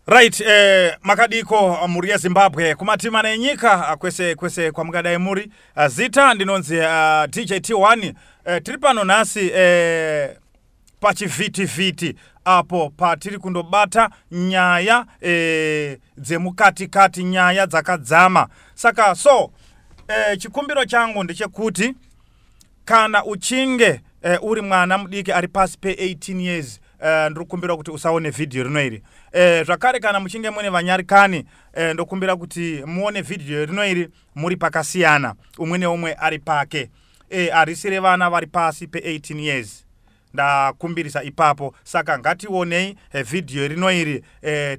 Right, makadiko mhuri yeZimbabwe kumativi mana enyika, kwese kwese kwamungadai muri. Zita ndinonzi DJ T1. Tiri pano nhasi pachivhitivhiti apo patiri kundobata nyaya dzemukatikati, nyaya dzakadzama. Saka so chikumbiro changu ndechekuti kana uchinge uri mwana mudiki ari pasi pe18 years, ndiri kukumbira kuti usaone vhidhiyo rino iri. Zvakare kana muchinge mune vanyarikani, ndokumbira kuti muone vhidhiyo rino iri muri pakasiyana, umwe neumwe ari pake. Harisi revana vari pasi pe18 years, ndakumbirisa ipapo. Saka ngationei vhidhiyo rino iri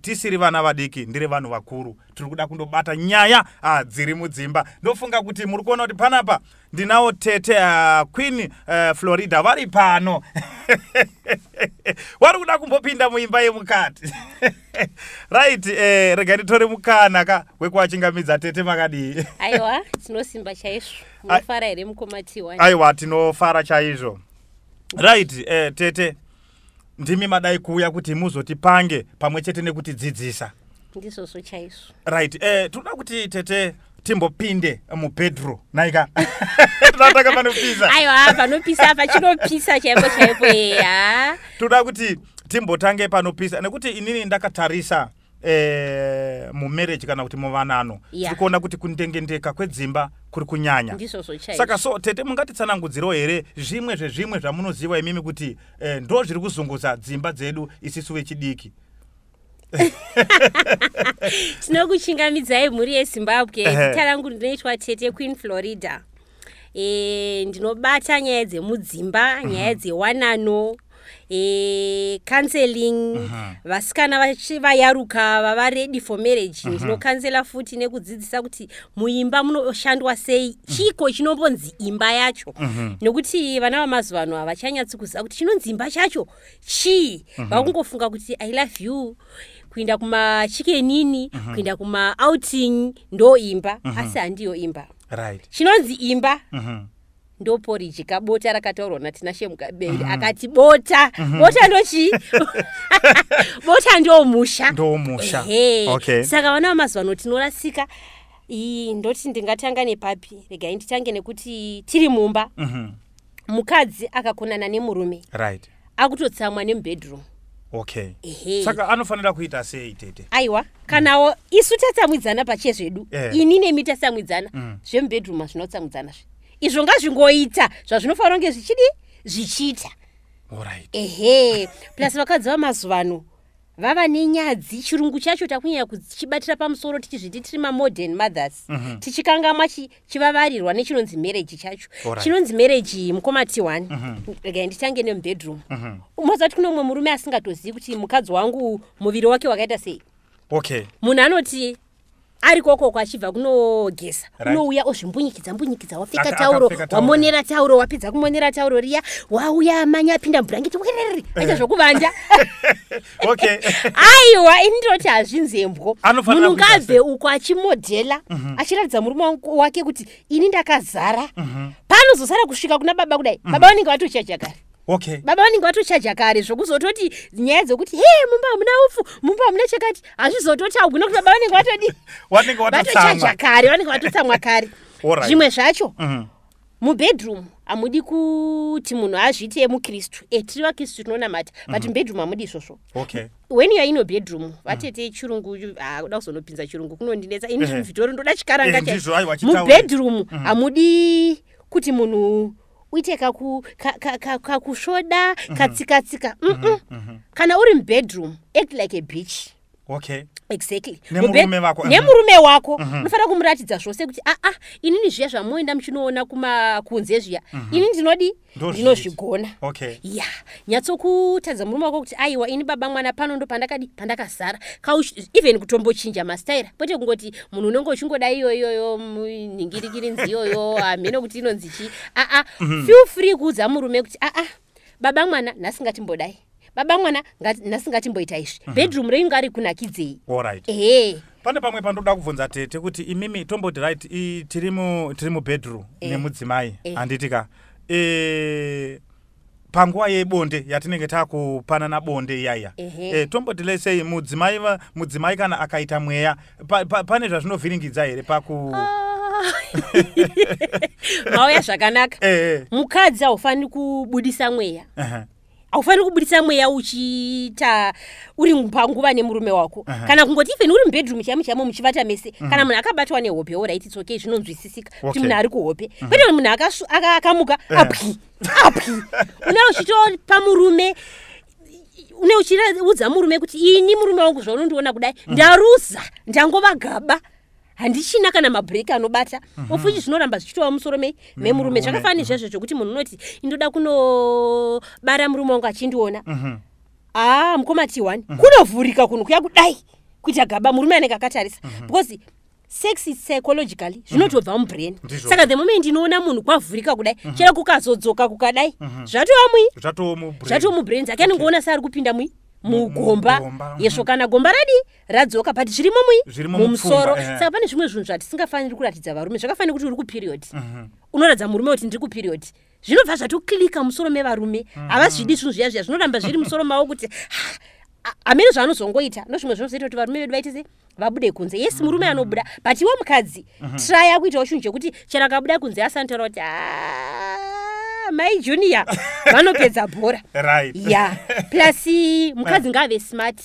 tisiri vana vadiki, ndire vanhu vakuru. Tiri kuda kundobata nyaya dziri mudzimba. Ndofunga kuti muri kuona kuti panapa ndinawo tete Queen Florida vari pano, vari kuda kumbopinda muimba yemukati. Right, rega nditore mukana ka wekuachingamidza. Tete, makadii? Aiwa, tinosimba chaizvo. Munofara here, mukoma T1? Aiwa, tinofara chaizvo. Right, tete, ndimi madai kuuya kuti muzotipange pamwe chete nekutidzidzisa. Ndizvozvo chaizvo. Right, tinoda kuti tete timbopinde mubedroom naika tinataka panopisa. Aiwa, panopisa apa, chinopisa chaipo chaipo, eya. Toda kuti timbotange panopisa nekuti inini ndakatarisa mumarriage kana kuti muvanano, tiri kuona kuti kundengendeka kwedzimba kuri kunyanya. Ndizvozvo chaizvo. Saka so tete, mungatitsanangudzirawo here zvimwe zvezvimwe zvamunoziva imimi kuti ndo zviri kuzunguza dzimba dzedu isisu vechidiki? Tinokuchingamidzai, mhuri yeZimbabwe. Zita rangu ndinoitwa Tete Queen Florida. Ndinobata nyaya dzemudzimba, nyaya dzewanano, counseling, vasikana vachivayaruka vava ready for marriage. Ndinocounsela futi nekudzidzisa kuti muimba munoshandwa sei, chiko chinombonzi imba yacho, nekuti vana vamazuva ano havachanyatsi kuziva kuti chinonzi imba chacho chii. Vakungofunga kuti "I love you", kuinda kumaChicken Inn, kuinda kumaouting ndo imba, asi handiyo imba. Chinonzi imba ndo porridge, kabota rakataurwa naTinashe Mugabe. Akati bota, bota ndochii? Bota ndo musha. Ndo musha. Ehe. Saka vana vamazuva ano tinorasika. Ndoti ndingatanga nepapi? Regai nditange nekuti tiri mumba, mukadzi akakonana nemurume, akutotsamwa nemubedroom. Ehe. Saka anofanira kuita sei, tete? Aiwa, kanawo isu tatsamwidzana pachezvedu, ini nemi tatsamwidzana, zvemubedroom hazvinotsamwidzana zve. Izvo ngazvingoita zvazvinofanira kunge zvichidi zvichiita. Ehe. Plus vakadzi vamazuva ano vava nenyadzi. Chirungu chacho takunyanya kuchibatira pamusoro, tichizviti tiri mamodern mothers, tichikangamwa chivavarirwa nechinonzi marriage chacho. Chinonzi marriage, mukoma T1, regai nditange nemubedroom. Umoziva kuti kune umwe murume asingatozivi kuti mukadzi wangu muviri wake wakaita sei. Munhu anoti ari kokoko achibva kunogeza, unouya ozvimbunyikidza mbunyikidza, wapfeka tauro, akapfeka tauro. Wamonera tauro, wapedza kumonera tauro riya, wauya manya apinda mubhurangeti, werere, aita zvokuvanda. Aiwa, ini ndinoti hazvinzembwo. Anofanira Munhu kuita ngabve sei? uko achimodhela, achiratidza murume wake kuti ini ndakazara. Paanozosara kusvika kuna baba kudai, baba vanenge vatochaja kare. Baba vanenge vatochaja kare, zvokuzototi nyaya dzokuti he, mumba hamuna upfu, mumba hamuna chakati, hazvizototaugwi nokuti baba vanenge vatodi Vanenge vatochaja watotsamwa. kare, vanenge vatotsamwa kare. Zvimwe zvacho, mubedroom hamudi kuti munhu azviite mukristu. Tiri vakristu, tinonamata, but mubedroom hamudi izvozvo. When you are in a bedroom, vatete, chirungu, kuda kuzonopinza chirungu kunondinetsa ini. Vhitori, ndoda chikaranga. Ndizvo, aiwa, chitaure. Mubedroom hamudi kuti munhu uite kakusvoda, katsika-tsika. Kana uri mubedroom, act like a bitch. Exactly. Nemurume wako. Nemurume wako unofanira kumuratidza zvose kuti aa, inini zviya zvamuoenda muchinoona kunze zviya, ini ndinodi Ndozviita. ndinozvigona. Ya, nyatsokutaridza murume wako kuti aiwa, ini baba mwana pano ndo pandakadi pandakazara. Even kutombochinja mastaira, kwete kungoti munhu unenge uchingoda iyo iyoyo nhingirikirinzi iyoyo, hameno kuti inonzi chii. Aa, feel free kuudza murume kuti aa, baba mwana, nhasi ngatimbodai, baba mwana, nhasi ngatimboita izvi. Bedroom renyu ngarikunakidzei. Ehe. Pane pamwe pandoda kubvunza tete kuti imimi tomboti right, tiri mubedroom nemudzimai, handiti ka? Panguva yebonde yatinenge takupanana bonde iyaiya, tomboti lesei mudzimai kana akaita mweya, pane zvazvinovhiringidza here paku Mauya zvakanaka. Mukadzi haufaniri kubudisa mweya. Haufaniri kubudisa mweya uchiita uri panguva nemurume wako. Kana kungoti even uri mubedroom chaimo chaimo muchivata mese, kana munhu akabatwa nehope, alright, it's okay, zvinonzwisisika kuti munhu ari kuhope, kwete kuti munhu akamuka apwi apwi, une uchitopa murume, une uchiudza murume kuti ini murume wangu zvaunondiona kudai, ndaruza, ndangova gaba, handichina kana mabhureki anobata. Ofuchi zvinoramba zvichitova musoro memurume. Memurume. Zvakafanana nezvezvo zvokuti munhu unoti indoda kunobara murume wangu achindiona. Aa, mukoma T1, kunovhurika kunhu kuya kudai kuita gaba, murume anenge akatarisa, because sex is psychologically, zvinotobva mubrain. Saka the moment inoona munhu kwavhurika kudai, chero kukazodzoka kukadai, zvatova mui Zvatoo mubrain. Zvatova mubrain dzake, anongoona seari kupinda mui mugomba. Mugomba. Yesvo, kana gomba radi radzoka, but zvirimo mui Zvirimo mumusoro. mupfungwa. Saka pane zvimwe zvinhu zvatisingafaniri kuratidza varume. Zvakafanira kuti uri kuperiod, unoratidza murume kuti ndiri kuperiod, zvinobva zvatoklika musoro mevarume. Havazvidi zvinhu zviya zviya, zvinoramba zviri musoro mavo kuti hamene zvaanozongoita. Ndozvimwe zvinozoita kuti varume vedu vaite se vabude kunze. Yes, murume anobuda, but iwe mukadzi traya kuitawo chinhu chekuti chero akabuda kunze asanotaura kuti, "Ah, mai Junior vanopedza bhora." Ya, plus mukadzi ngaave smart.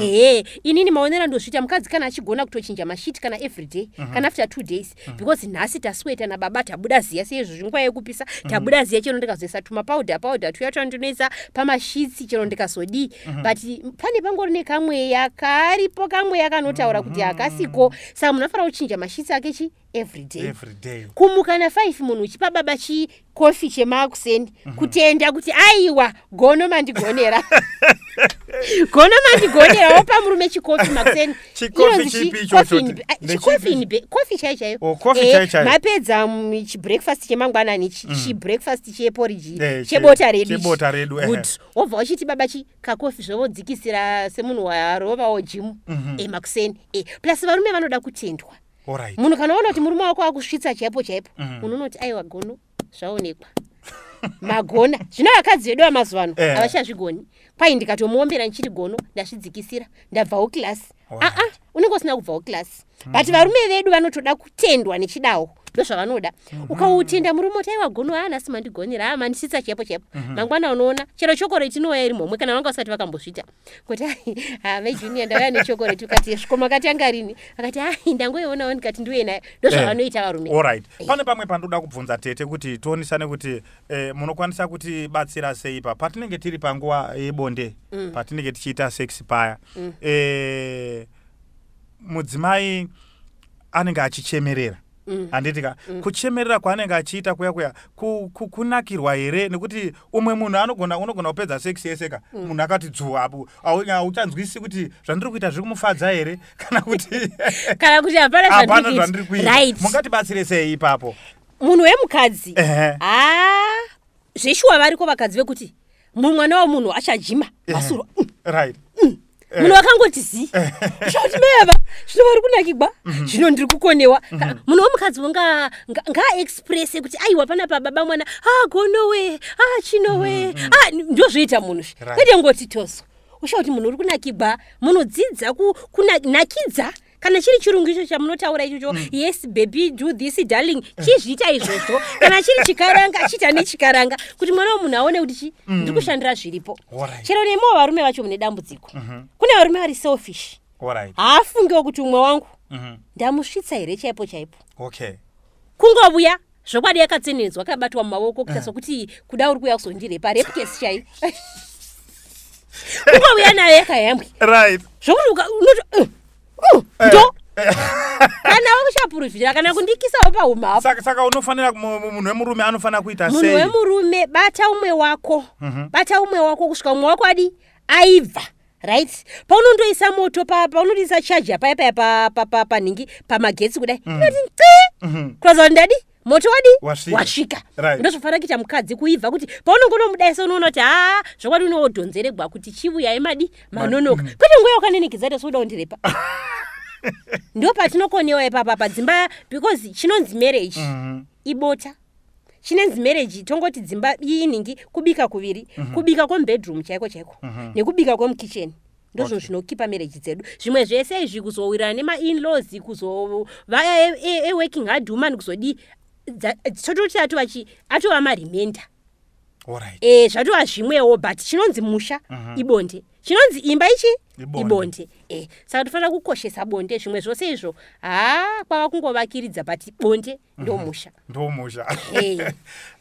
Ehe, inini maonero andozviita, mukadzi kana achigona kutochinja masheets kana everyday, kana after 2 days, because nhasi tasweta nababa, tabuda ziya seizvozvi, nguva yekupisa, tabuda ziya, chero ndikazoisa tumapowder powder tuya twandinoisa pamasheets, chero ndikazodii, but pane pangori nekamweya karipo, kamweya kanotaura kuti hakasiko. Saka munhu anofanira kuchinja masheets ake chi everyday. Every day. Kumuka na5 munhu uchipa baba chikofi chemakuseni, kutenda kuti aiwa, gono mandigonera, gono mandigonera, wopa murume chikofi makuseni. Chikofi Inonzi chipi ichocho? Ndechipi? Kofi chaiyo chaiyo. Oh, kofi chaiyo chaiyo. Mapedza chibreakfast chemangwanani, chibreakfast cheporiji, chebota redu ichi. Chebota redu. Good, wobva uchiti baba chi kakofi, zvovodzikisira semunhu warovawo gym. Makuseni. Plus varume vanoda kutendwa. Munhu kana waona kuti murume wako akusvitsa chaipo chaipo, munhu unoti aiwa, gono zvaonekwa, magona. Zvino vakadzi vedu vamazuva ano havachazvigoni. Kwai ndikatomuombera ndichiti gono ndazvidzikisira, ndabvawo class. Aa, unenge usina kubvawo class, but varume vedu vanotoda kutendwa nechidawo, ndozvavanoda. Ukautenda murume kuti aiwa gono, aa, nhasi mandigonera, aa, mandisvitsa chaipo chaipo, mangwana unoona chero chokoreti inouya iri momwe, kana vanga vasati vakambozviita, kuti ai, mai Junior, ndauya nechokoreti. Ukati sviko makatanga rini? Akati ai, ndangoionawo, ndikati ndiuye nayo. Ndozvavanoita varume. Alright, pane pamwe pandoda kubvunza tete kuti tionisane kuti munokwanisa kutibatsira sei pa patinenge tiri panguva yebonde, patinenge tichiita sex paya, mudzimai anenge achichemerera, handiti ka? Kuchemerera kwaanenge achiita kuya kuya kunakirwa here? Nekuti umwe munhu anogona, unogona kupedza sex yese ka, munhu akati dzu apo, hauchanzwisi kuti zvandiri kuita zviri kumufadza here kana kuti kana kuti hapana hapana zvandiri zvandiri kuita. kuita. Right. Mungatibatsire sei ipapo? Munhu wemukadzi, ha, zveshuwa variko vakadzi vekuti mwana womunhu achajima masuro. Munhu akangoti zi zvoti meva, zvino vari kunakigwa, zvino ndiri kukonewa. Munhu womukadzi ngaaexpresse kuti aiwa, panapa baba mwana, a gonowe, a chinowe, a ndozvoita munhu zve. Kwete ngoti toso usha kuti munhu uri kunakigwa. Munodzidza kunakidza, kana chiri chirungu icho chamunotaura ichocho, "Yes baby, do this darling," chizviita izvozvo. Kana chiri chikaranga, chiita nechikaranga kuti mwana womunhu aone kuti chi ndiri kushandira zviripo. Chero nemiwo varume vacho mune dambudziko. Kune varume vari selfish. Haafungiwo kuti umwe wangu ndamusvitsa here chaipo chaipo. Kungovuya zvokwadi yakatsenedzwa, akabatwa mumaoko kuita sokuti kuda uri kuuya kuzondirepa, rape case chai, kungovuya nayo yakayambwi zvokuti unoti ndo kana wakuchapuruvhira kana kundikisawo pahuma apo. Saka unofanira munhu wemurume anofanira kuita Munhu sei? wemurume, bata umwe wako, bata umwe wako kusvika umwe wako adi aibva. Right, paunondoisa moto paunotoisa chaja paya paya panhingi pamagetsi kudai, inoti nci kuratidza kuti ndadi moto wadi. Wasvika. Wasvika. Ndozvofanira kuita mukadzi kuibva kuti paunongonomudaisa unoona kuti haa, zvokwadi unowodhonzeregwa kuti chivuyai madi manonoka, kwete nguva yakanenekedzata sokuda kundirepa. Ndo patinokonewa ipapa padzimba, because chinonzi marriage ibota. Chinenzi marriage, tongoti dzimba iningi kubika kuviri, kubika kwemubedroom chaiko chaiko nekubika kwemukitchen, ndozvo zvinokipa marriage dzedu. Zvimwe zvese izvi, kuzowirirana nemainlaws, kuzova a working hard woman, kuzodii, tototi atova chi, atova maremainder. Zvatova zvimwewo, but chinonzi musha ibonde, chinonzi imba ichi Ibonde. Ibonde. Saka tofanira kukoshesa bonde. Zvimwe zvose izvo, haa, kwava kungovakiridza, but bonde ndo musha. Ndomusha.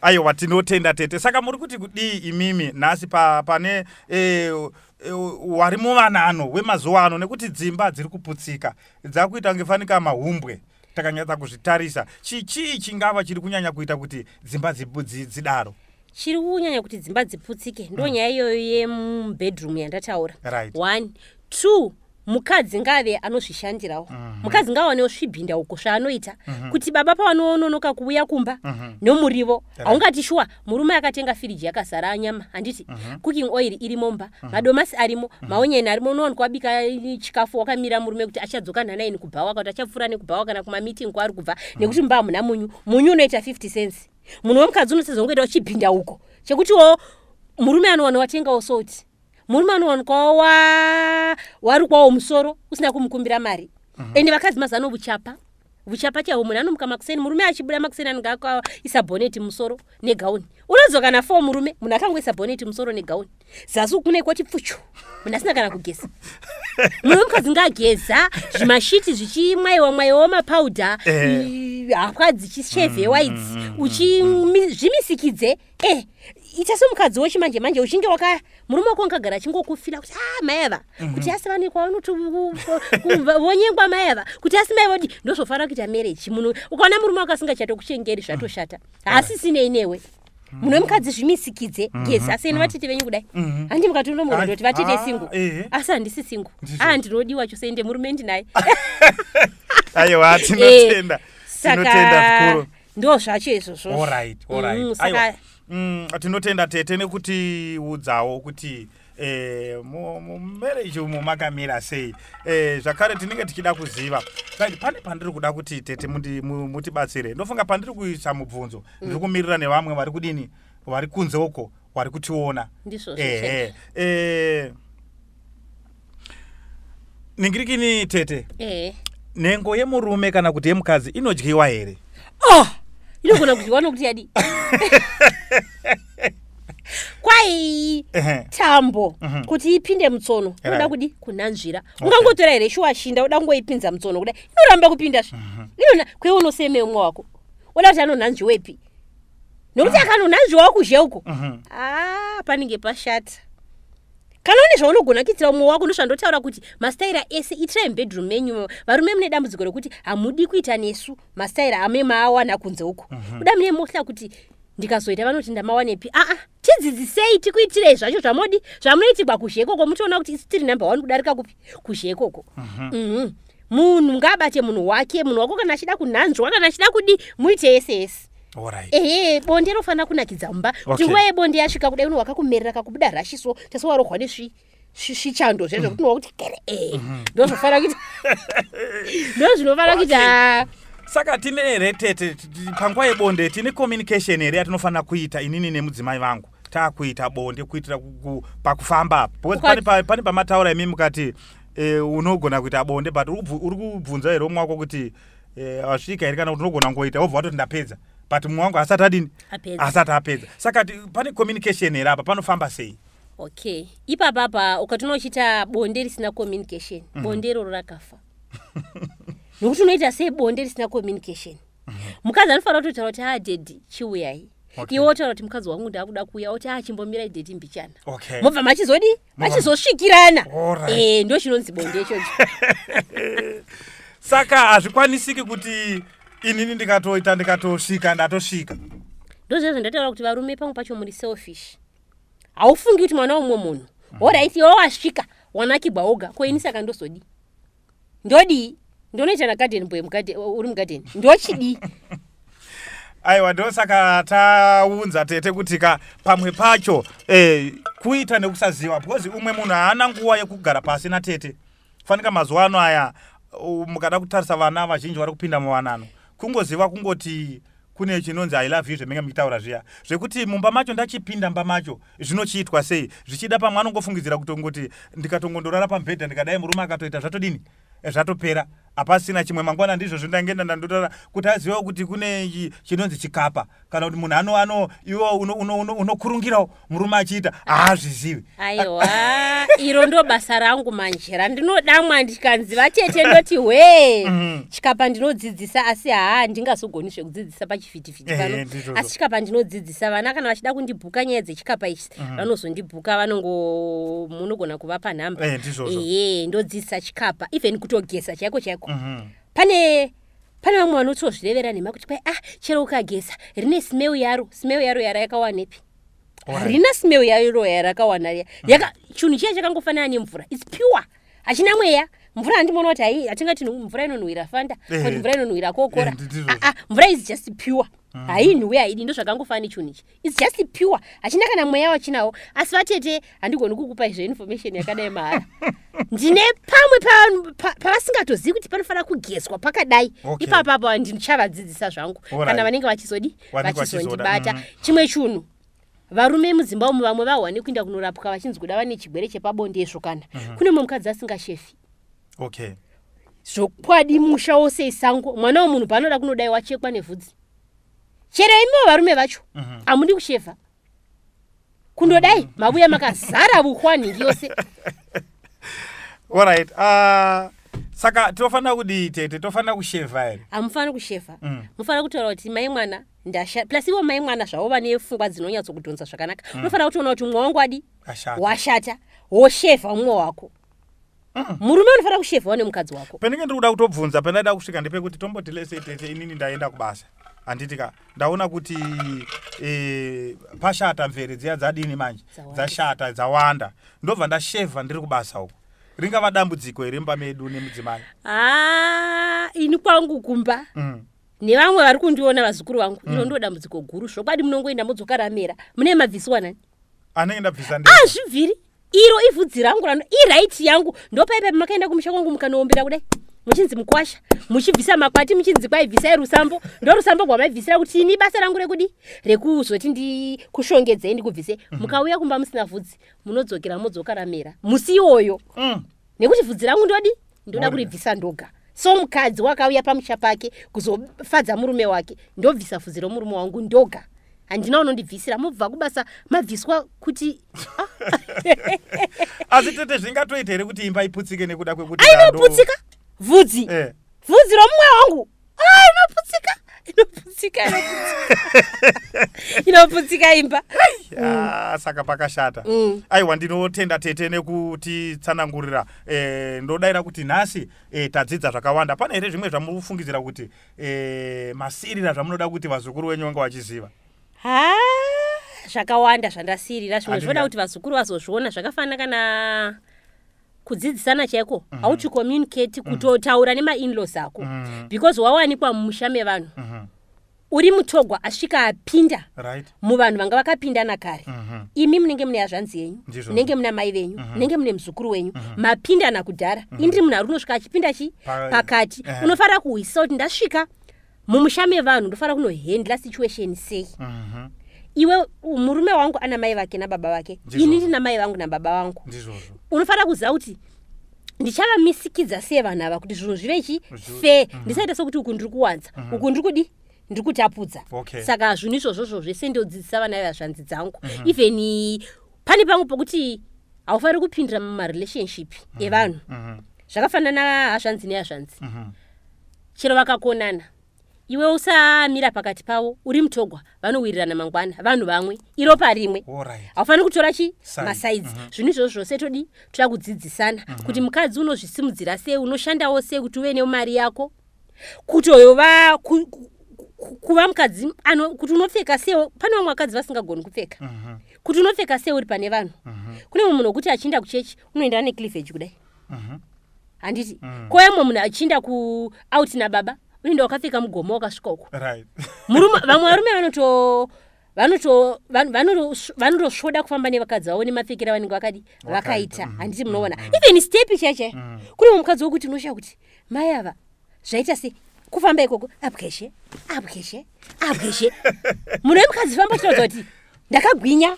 Aiwa, tinotenda tete. Saka muri kuti kudii imimi nhasi pane wari muvanano wemazuva ano, nekuti dzimba dziri kuputsika, dzakuita kunge fanika mahumbwe? Takanyatsa kuzvitarisa, chii chingava chiri kunyanya kuita kuti dzimba dzidaro? Chiri kunyanya kuti dzimba dziputsike ndo nyaya iyoyo yemubedroom yandataura. One, two, mukadzi ngave anozvishandirawo. Mukadzi ngaawanewo svibhinda uko zvaanoita, kuti baba pavanononoka kuuya kumba nomurivo, haungati shuwa murume akatenga firiji yakazara nyama, handiti? Cooking oil irimo mumba, madomasi arimo, maonyeni arimo, unowanikwa wabika chikafu wakamira murume kuti achadzoka na9 kubhawa, kana kuti achapfuura nekubhawa kana kumameeting kwaari kubva, nekuti mumba hamuna munyu. Munyu unoita 50 cents. Munhu wemukadzi unosezongoita uchipinda uko chekutiwo murume anowana watengawo salt, murume anowanikwawo warukwawo musoro usina kumukumbira mari. Ende vakadzi mazano vuchapa, vuchapa chaiwo. Munhu anomuka makuseni, murume achibuda makuseni anenge akaisa bhoneti musoro negauni. Unodzoka na4, murume munhu akangoisa bhoneti musoro negauni, zasi kune kwoti pfuchu, munhu asina kana kugeza. Munhu wemukadzi ngaageza, zvimashiti zvichimwayiwa mwayiwawo, mapowder, hapwa dzichishevewa idzi, uchizvimisikidze. Ita semukadzi wechimanje manje, uchinge waka murume wako angagara achingokufira kuti a mai ava, kuti asi vanekwa vanoti vonyengwa mai ava, kuti asi mai vodi. Ndozvofanira kuita marriage. Munhu ukaona murume wako asingachatokuchengeri, zvatoshata, haasisinei newe. Munhu wemukadzi zvimisikidze, geza. Asi eni vatete venyu kudai, handi mukatonomona kuti vatete single, asi handisi single. A, ndinodiwa chose, ende murume ndinaye. Aiwa, tinotenda, tinotenda zvikuru. Ndo zvacho izvozvo. Alright. Saka Tinotenda tete nekutiudzawo kuti mumarriage umu makamira sei. Zvakare tinenge tichida kuziva, right, pane pandiri kuda kuti tete mutibatsire. Ndofunga pandiri kuisa mubvunzo, ndiri kumirira nevamwe vari kudini, vari kunze uko, vari kutiona. Ndizvozvo. Ehe, ningirikini tete, nhengo yemurume kana kuti yemukadzi inodyiwa here? Oh, inogona kudyiwa nokuti yadi kwai tambo kuti ipinde mutsono unoda kudi kunanzvira. Ungangotora here shuwa shinda, uda kungoipinza mutsono kudai, inoramba kupinda zve. Inona kweiwe unoseme umwe wako, uda kuti anonhanzviwepi? Nokuti akanonhanzviwawo kuzhe uko, ah, panenge pashata. Kana une zvaunogona kuitira umwe wako, ndozvandotaura kuti mastaira ese itirai mubedroom menyu. Varume mune dambudziko rekuti hamudi kuita nesu mastaira ame maawana kunze uko. Kuda mune mohla kuti ndikazoita vanoti ndamawanepi. Aa, tidzidzisei, tikuitirei zvacho zvamodi zvamunoitirwa kuzhe ikoko, mutoona kuti isu tiri number one kudarika kupi, kuzhe ikoko. Munhu ngaabate munhu wake. Munhu wako kana achida kunhanzwa, kana achida kudi, muite yese yese. Ehe, bonde rofanira kunakidza mumba, kuti nguva yebonde yasvika kudai, uno wakakumerera kakubuda rashiso tasi warohwa nesvichando zvezvo kuti kuti kere. Ndozvofanira kuita, ndozvinofanira kuita. Saka tine here tete, panguva yebonde tine communication here yatinofanira kuita, inini nemudzimai vangu taakuita bonde, kuitira pakufamba apa? Because pane pamataura imi mukati unogona kuita bonde, but uri kubvunza here umwe wako kuti wasvika here, kana kuti unogona kungoita wobva watoti ndapedza, but mumwe wangu asati adini? Apedza. Asati apedza. Saka pane communication here apa? Panofamba sei? Okay, ipapapa ukatona uchiita bonde risina communication, bonde iroro rakafa. Nokuti unoita sei bonde risina communication? Mukadzi anofanira kutotaura kuti, "Ah, daddy, chiuyai." Iwe wotaura kuti, "Mukadzi wangu, ndakuda kuuya." Oti, "Ah, chimbomirai daddy mbichana." Mobva machizodi, machizosvikirana. Ndo chinonzi bonde ichocho. Saka hazvikwanisiki kuti inini ndikatoita, ndikatosvika, ndatosvika? Ndozvezvo ndataura kuti varume pamwe pacho muri selfish. Haufungi kuti mwana womumwe munhu. Alright, iwe wasvika, wanakigwa woga, ko ini saka ndozodii? Ndodii? Ndonoita nagarden boy uri mugarden, ndochidii? Aiwa, ndosaka taunza tete kuti ka pamwe pacho kuita nekusaziva, because umwe munhu haana nguva yekugara pasi natete. Fanika mazuva ano aya, mukada kutarisa vana vazhinji vari kupinda muwanano, kungoziva kungoti Kune chinonzi "I love you" zvemunenge muchitaura zviya, zvekuti mumba macho, ndachipinda mumba macho, zvinochiitwa sei? Zvichida pamwe anongofungidzira kutongoti ndikatongondorara pamubhedha, ndikadai, murume akatoita, zvatodini? Zvatopera, hapasina chimwe. Mangwana ndizvozvo, ndangenda ndandorara, kuti azivewo kuti kune chinonzi chikapa, kana kuti munhu ano iwo unokurungirawo murume achiita, haazvizivi. Aiwa, iro ndo basa rangu manje randinodamwa. Ndikanzi vatete, ndoti hwe. Chikapa ndinodzidzisa, asi haa, ndingazogoni zvekudzidzisa pachivhitivhiti pano. Asi chikapa ndinodzidzisa vana. Kana vachida kundibhuka nyaya dzechikapa ichi, vanozondibhuka, vanongo munogona kuvapa nhamba. Ehe, ndodzidzisa chikapa, even kutogesa chaiko chaiko. Pane vamwe vanotozvirevera nhema kuti kwai, ah, chero ukagesa rine smell yaro. Smell yaro yarakawanepi? Harina smell yaro yarakawana riya. Chinhu chiya chakangofanana nemvura, it's pure, hachina mweya. Mvura handimona kuti hai, hatingati mvura inonhuhwira Fanta, kuti mvura inonhuhwira Kokora. Ah, ah, mvura is just pure, hainhuhwi, haidi. Ndo zvakangofanana nechinhu ichi, it's just pure, hachina kana mweya wachinawo. Asi vatete, handigoni kukupa izvo information yakadai mahara. Ndine pamwe pavasingatozivi kuti panofanira kugezwa pakadai. Ipapapo ndichavadzidzisa zvangu kana vanenge vachizodi vachizondibata. Chimwe chunhu, varume mudzimba umu vamwe vahwa nekuenda kunorapwa vachinzi kuda vane chigwere chepabonde izvo, kana kune mumwe mukadzi asingashefi. Zvokwadi, musha wose isango. Mwana wemunhu paanoda kunodai wachekwa nevhudzi. Chero imiwo varume vacho hamudi kushevha, kundodai mabuya makazara vuhwa nhingi yose. Alright, saka tofanira kudii, tete? Tofanira kushevha here? Hamufaniri kushevha. Mufanira kutaura kuti mai mwana ndasha. Plus ivo mai mwana zvavo vane pfungwa dzinonyatsokudhonza zvakanaka. Unofanira kutoona kuti mumwe wangu adi Ashata. Washata, woshevha mumwe wako. Murume unofanira kushevhawo nemukadzi wako. Pendinge ndiri kuda kutobvunza, pandaida kusvika ndepekuti tomboti lese, tete, inini ndaenda kubasa, handiti ka? Ndaona kuti pashata, mvere dziya dzadini manje? Dzawandisa. Dzashata, dzawanda. Ndobva ndashevha ndiri kubasa uko, ringava dambudziko here mumba medu nemudzimai? Ha, ini kwangu kumba nevamwe vari kundiona, vazukuru vangu, iro ndo dambudziko guru zvokwadi. Munongoenda modzoka ramera. Mune mabvisiwa nani? Anenge ndabvisa ndi Azvibviri. Iro ivhudzi rangu rano, iright yangu. Ndopaipa makaenda kumusha kwangu mukanoombera kudai, muchinzi mukwasha, muchibvisa makwati, muchinzi kwaibvisai rusambo. Ndo rusambo rwamaibvisira kuti ini basa rangu rekudi rekuzoti ndikushongedzei, ndikubvise. Mukauya kumba musina vhudzi, munodzokera modzoka ramera musi iwoyo, nekuti vhudzi rangu ndodi ndoda kuribvisa ndoga. So mukadzi wakauya pamusha pake kuzofadza murume wake, ndobvisa vhudzi romurume wangu ndoga, handina unondibvisira. Mubva kubasa mabviswa kuti Asi tete, zvingatoita here kuti imba iputsike nekuda kwekuti Ainoputsika vhudzi. Vhudzi romumwe wangu, ah, inoputsika, inoputsika, inoputsika, inoputsika imba. Ah, saka pakashata. Aiwa, ndinotenda tete nekutitsanangurira. Ndodayira kuti nhasi tadzidza zvakawanda. Pane here zvimwe zvamufungidzira kuti masirira zvamunoda kuti vazukuru venyu vange vachiziva? Ha, zvakawanda zvandasiyirira. Zvimwe Handinga- zvoda kuti vazukuru vazozviona, zvakafanana kana kudzidzisana chaiko, how to communicate, kutotaura nemainlaws ako, because wawanikwa mumusha mevanhu uri mutogwa asvika apinda muvanhu vanga vakapindana kare. Imi munenge mune hazvanzi yenyu, munenge muna mai venyu, munenge mune muzukuru wenyu, mapindana kudhara. Indiri munhu ari unosvika achipinda chi pakati. Unofanira kuhwisisa kuti ndasvika mumusha mevanhu, ndofanira kunohandla situation sei. Iwe murume wangu ana mai vake nababa vake, ini ndina mai vangu nababa vangu. Unofanira kuziva kuti ndichavamisikidza sei vanhu ava kuti zvinhu zvive chi fair, ndisaita sekuti uku ndiri kuwanza, uku ndiri kudi ndiri kutapudza. Saka zvinhu izvozvozvo zvese ndodzidzisa vana vehazvanzi dzangu. Even pane pamwe pokuti haufaniri kupindira mumarelationship evanhu, zvakafanana hazvanzi nehazvanzi. Chero vakakonana, iwe usamira pakati pavo uri mutogwa. Vanowirirana mangwana, vanhu vamwe, iropa rimwe. Haufaniri kutora chi Side. Masides. Zvinhu izvozvo zvose todi toda kudzidzisana kuti mukadzi unozvisimudzira sei, unoshandawo sei kuti uve nemari yako, kutoyova kuva mukadzi kuti unopfeka sei. Pane vamwe vakadzi vasingagoni kupfeka, kuti unopfeka sei uri pane vanhu. Kune mumwe munhu wekuti achiinda kuchechi unoenda necleavage kudai, handiti? Kouya mumwe munhu achiinda kuout nababa, unoenda wakapfeka mugomo, wakasvika uko. Murume, vamwe varume vanoto vanoto van- vanoto- vanotosvoda kufamba nevakadzi vavo nemapfekero avanenge vakadi Vakaita. vakaita, handiti munoona? Even step chaichai, kune mumwe mukadzi wokuti unoshaya kuti mai ava zvaita sei. Kufamba ikoko, abweshe, abweshe, abweshe. Munhu wemukadzi famba chinoudza kuti ndakagwinya.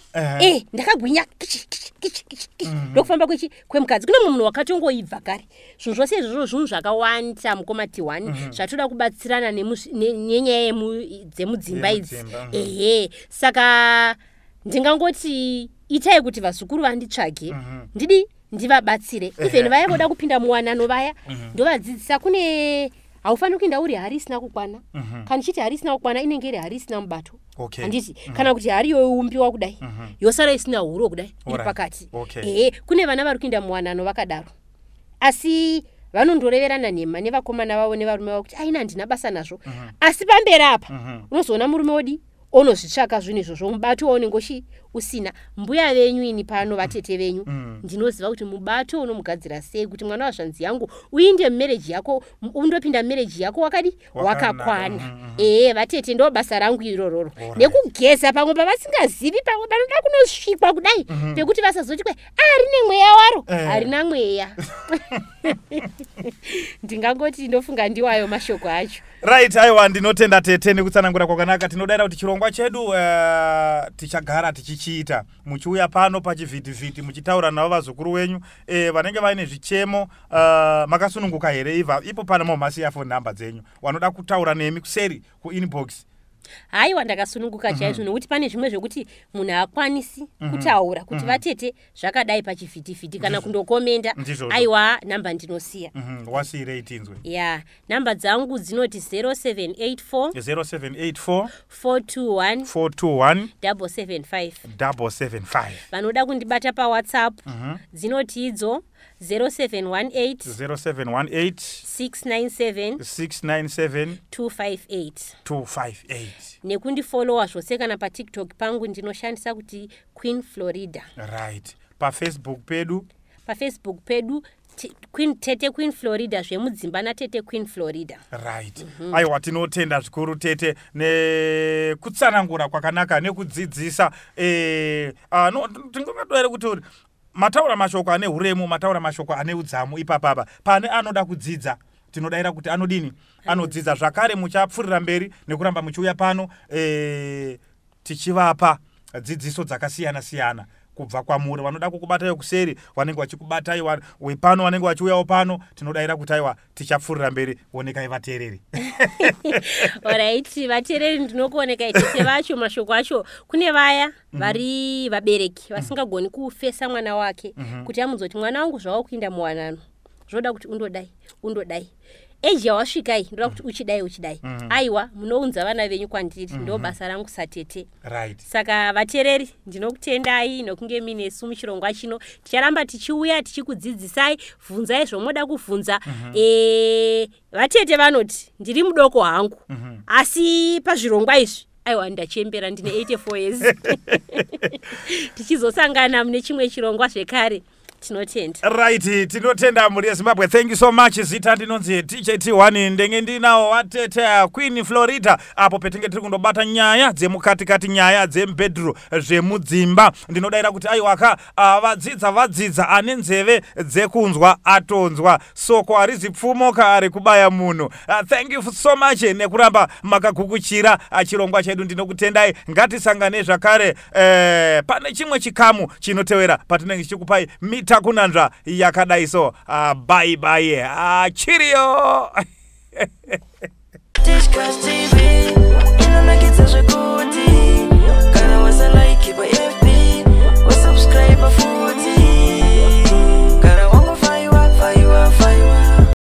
Ndakagwinya, kichi kichi kichi kichi kichi. Ndokufamba kwechi kwemukadzi. Kune mumwe munhu wakatongoibva kare. Zvinhu zvose izvozvo zvinhu zvakawanda, mukoma T1, zvatoda kubatsirana nenyaya dzemudzimba idzi. Yemudzimba. Ehe, saka ndingangoti itai kuti vazukuru vanditsvage, ndidi ndivabatsire. Even vaya voda kupinda muwanano vaya, ndovadzidzisa. Kune haufaniri kuinda uri hari isina kukwana. Kana ichiti hari isina kukwana, inenge iri hari isina mubato. Handiti? Kana kuti hari youmbiwa kudai, yosara isina huro kudai, iri pakati. Ehe, kune vana vari kuinda muwanano vakadaro, asi vanondoreverana nhema nevakomana vavo nevarume vavo kuti aina, handina basa nazvo. Asi pamberi apa unozoona murume wodi onozvitsvaka zvinhu izvozvo, mubato waunenge uchi usina. Mbuya venyu ini pano, vatete venyu, ndinoziva kuti mubato unomugadzira sei kuti mwana wazvanzi yangu uinde mumarriage yako, undopinda mumarriage yako wakadi Wakanaka. wakakwana. Ehe, Ehe, vatete, ndo basa rangu irororo. Nekugeza pamwe pavasingazivi, pamwe panoda kunosvikwa kudai, pekuti vasazoti kwai a rine mweya waro. Harina mweya. Ndingangoti ndofunga ndiwayo mashoko acho. Right, aiwa, ndinotenda tete nekutsanangura kwakanaka. Tinodayira kuti chirongwa chedu tichagara tichichiita, muchiuya pano pachivhitivhiti muchitaura navo vazukuru wenyu vanenge vaine zvichemo. Makasununguka here ivha ipo pano? Momasiya phone nhamba dzenyu, vanoda kutaura nemi kuseri kuinbox. Haiwa, ndakasununguka chaizvo, nokuti pane zvimwe zvekuti munhu haakwanisi kutaura kuti vatete zvakadai pachivhitivhiti kana kundokomenda. Ndizvozvo. Aiwa, namba ndinosiya. Wasiyirei tinzwe. Ya, namba dzangu dzinoti 0784 0784 421 421 775. 775. Vanoda kundibata paWhatsApp, dzinoti idzo 0718 0718 697 697 258. 258. Nekundifollowa zvose, kana paTikTok pangu ndinoshandisa kuti Queen Florida. Right, paFacebook pedu? PaFacebook pedu Queen, Tete Queen Florida, zvemudzimba naTete Queen Florida. Right, aiwa, tinotenda zvikuru tete nekutsanangura kwakanaka nekudzidzisa. No, tingangoda here kuti mataura mashoko ane uremu, mataura mashoko ane udzamu ipapapa. Pane anoda kudzidza, tinodayira kuti anodini? Anodzidza. Zvakare muchapfuurira mberi nekuramba muchiuya pano tichivapa dzidziso dzakasiyana siyana kubva kwamuri. Vanoda kukubatai kuseri vanenge vachikubatai, wepano vanenge vachiuyawo pano. Tinodayira kuti aiwa, tichapfuurira mberi. Onekai vateereri. Alright, vateereri, ndinokuonekai tete vacho. Mashoko acho kune vaya vari vabereki vasingagoni kufesa mwana wake kuti amunzoti mwana wangu, zvava kuinda muwanano, zvoda kuti undodai, undodai, eji yawasvikai ndoda kuti uchidai, uchidai. Aiwa, munounza vana venyu kwandiri, ndo basa rangu satete. Saka vateereri, ndinokutendai nokunge minesu muchirongwa chino. Ticharamba tichiuya tichikudzidzisai. Bvunzai zvomoda kuvhunza. Vatete vanoti ndiri mudoko hangu, asi pazvirongwa izvi aiwa, ndachembera, ndine 84 years. Tichizosangana mune chimwe chirongwa zvekare. Tinotenda. Right, tinotenda mhuri yeZimbabwe. Thank you so much. Zita ndinonzi TJT1, ndenge ndinawo vatete Queen Florida apo petinge tiri kundobata nyaya dzemukatikati, nyaya dzemubhedhuru, zvemudzimba. Ndinodayira kuti aiwaka, vadzidza, vadzidza, ane nzeve dzekunzwa atonzwa. Soko harizi pfumo kaari kubaya munhu. Thank you so much nekuramba makagukuchira chirongwa chedu. Ndinokutendai. Ngatisangane zvakare pane chimwe chikamu chinotevera patinenge tichikupai mitakunanzva yakadai. So bye bye, cheerio. Tichkach TV inonakidza zvekuti.